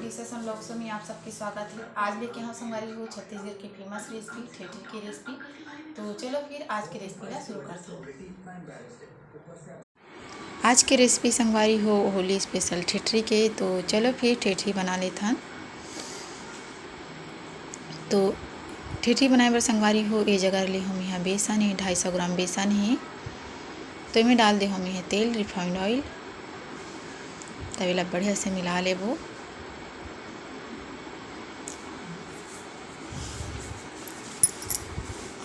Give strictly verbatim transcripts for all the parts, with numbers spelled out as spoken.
Session Vlogs में आप सबके स्वागत है। आज लेके हम संगवारी हो छत्तीसगढ़ के famous recipe ठेठरी के recipe। तो चलो फिर आज के recipe ला शुरू करते हैं। आज के recipe संगवारी हो होली special ठेठरी के। तो चलो फिर ठेठरी बना लेथन। तो ठेठरी बनाए बर संगवारी हो, ए जगह ले हम यहाँ बेसन है, ढाई सौ ग्राम बेसन है। तो एमे डाल दे हम यहाँ तेल, refined oil। तब एला बढ़िया से मिला लेबो।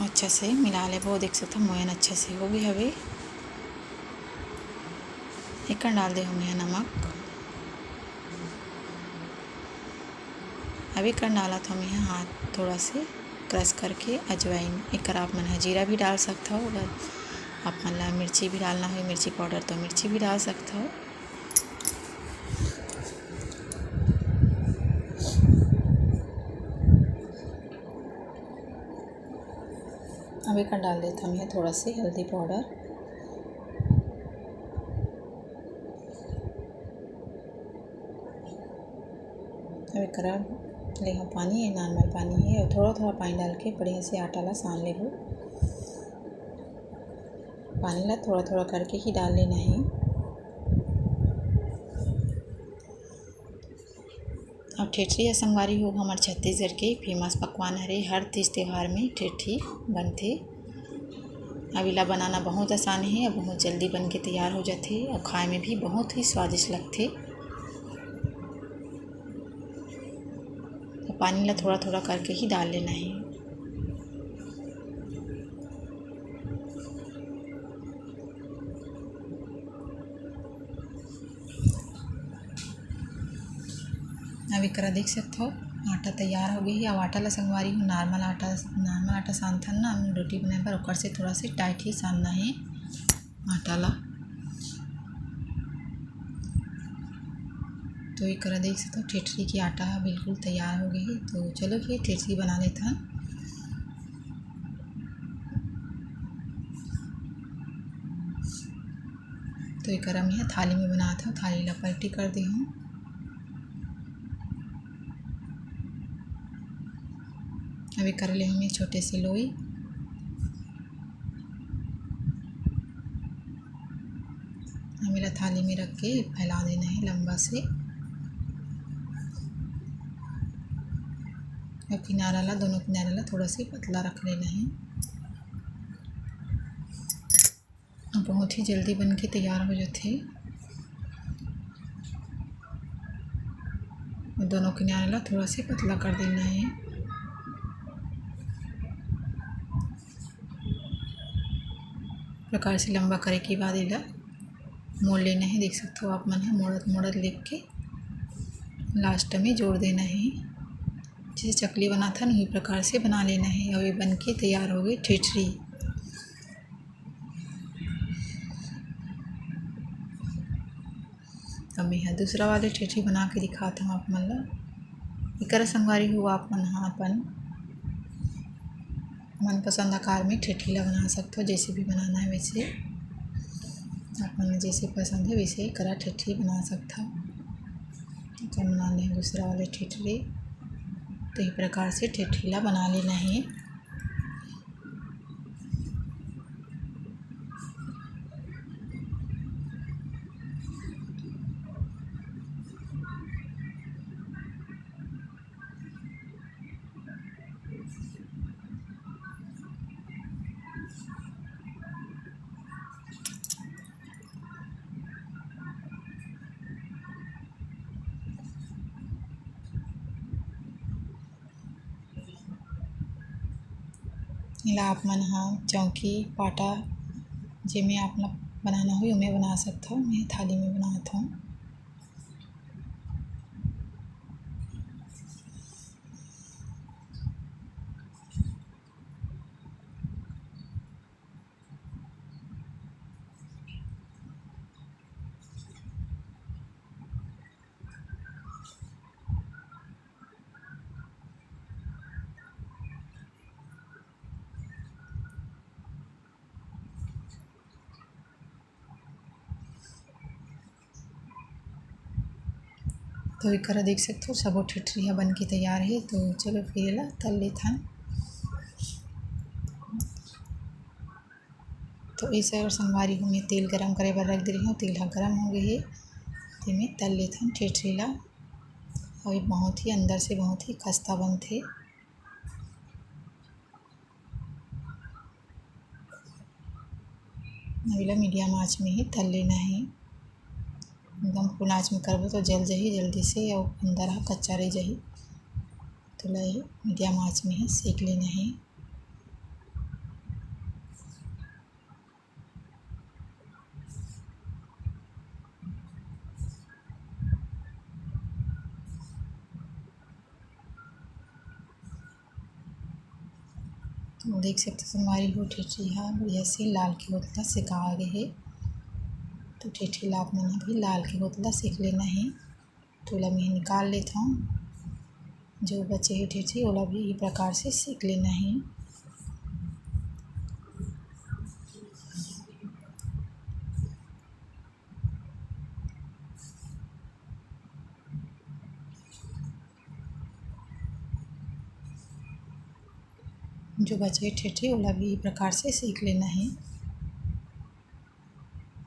अच्छा से मिला लेबो। देख सकथो मोयन अच्छा से हो गे हवे। एकर डाल दे हम यहाँ नमक। अब एकर डालत हम यहाँ हाथ थोड़ा से crush करके अजवाइन। एकर आप मन ह जीरा भी डाल सकथव, अगर आप मन ला मिर्ची भी डालना होही, मिर्ची powder, तो मिर्ची भी डाल सकथव। अब एकर डाल देत हन थोड़ा से हल्दी powder। अब एकरा ले हम पानी, ये normal पानी है, और थोड़ा थोड़ा पानी डाल के बढ़िया से आटा ला सान लेबो। पानी ला थोड़ा थोड़ा करके ही डाल लेना है। अब ठेठरी ह संगवारी हो हमर छत्तीसगढ़ के famous पकवान हरे। हर तीज त्योहार में ठेठरी बनथे। अब इला बनाना बहुत आसान है, अब बहुत जल्दी बन के तैयार हो जाथे और खाए में भी बहुत ही स्वादिष्ट लगथे। तो पानी ला थोड़ा थोड़ा करके ही डाल लेना है। अब एकरा देख सकथव, आटा तैयार हो गई है। अब आटा ला संगवारी हो normal आटा, normal आटा सानथन ना, हमन रोटी बनाए बर, ओकर से थोड़ा से tight ही सानना है आटा ला। तो एकरा देख सकथव, ठेठरी के आटा ह बिल्कुल तैयार हो गई है। तो चलो फिर ठेठरी बना लेथन। तो एकरा मैं थाली में बनात हव, थाली ला पलटी कर दे हूँ। अब एकर ले हमें छोटे से लोई, हमें ला थाली में रख के फैला देना है लंबा से। और किनारा ला, दोनों किनारा ला थोड़ा से पतला रख लेना है। बहुत ही जल्दी बन के तैयार हो जाथे। दोनों किनारे ला थोड़ा से पतला कर देना है। प्रकार से लंबा करे के बाद एला मोड़ लेना है। देख सकते हो आप मन है, मोड़त मोड़त लेके लास्ट में जोड़ देना है। जैसे चकली बनाथन, वही प्रकार से बना लेना है और ये बन के तैयार हो गई ठेठरी। अब मैं दूसरा वाले ठेठरी बना के दिखाता हूँ आप मन ला। एकर संगवारी हो, आप मन ह अपन मनपसंद आकार में ठेठरी ला बना सकथो, जैसे भी बनाना है वैसे। आप मन जैसे पसंद है वैसे करा ठेठरी बना सकथो। तो बना लें दूसरा वाले ठेठरी। तो ये प्रकार से ठेठरी ला बना लेना है। एला आप मन ह चौकी, पाटा, जेमे आप ल बनाना होही, ओमे बना सकथव। मैं थाली में बनात हव। तो एकरा देख सकथो, सबो ठेठरी ह बन के तैयार हे। तो चलो फिर एला तल लेथन। तो ए साइड संगवारी हो, मैं तेल गरम करे बर रख दे रही हूँ। तेल ह गरम हो गए हे, तेमे तल लेथन ठेठरी ला। और ये बहुत ही अंदर से बहुत ही खस्ता बनथे। अब एला मीडियम आंच में ही तल लेना है। एकदम फुल आंच में करबो तो जल जाही जल्दी से, और अंदर ह कच्चा रह जाही। तो ला मीडियम आंच में ही सेक लेना है। तो देख सकते हो, संगवारी हो, ठेठरी हा बढ़िया से लाल के होत ला सेका गे हे। तो ठेठरी ला आप मन भी लाल के होत ला सेक लेना है। तो ला मैं निकाल लेता हूँ। जो बचे हे ठेठरी, ओला भी इही प्रकार से सेक लेना है। जो बचे ठेठरी, ओला भी इही प्रकार से सेक लेना है।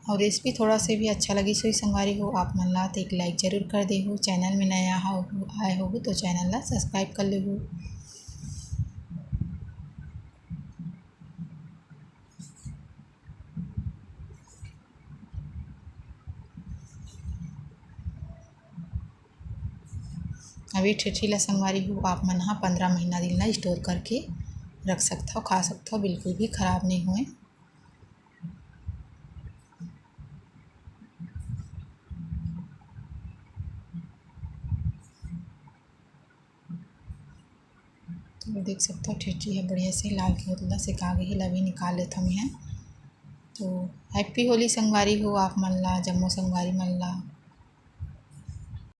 और रेसिपी थोड़ा से भी अच्छा लगिस होही संगवारी हो आप मन ला, तो एक लाइक जरूर कर देहू। चैनल में नया हो, आए हो तो चैनल ला सब्सक्राइब कर लेहू। अब ये ठेठरी ला संगवारी हो आप मन हा पंद्रह महीना दिन ला स्टोर करके रख सकथव, खा सकथव, बिल्कुल भी खराब नहीं होए। तो देख सकथव, ठेठरी ह बढ़िया से लाल के होत ला सेका गे हे, ला भी निकाल लेथव मैं। तो हैप्पी होली संगवारी हो आप मन ला, जम्मो संगवारी मन ला।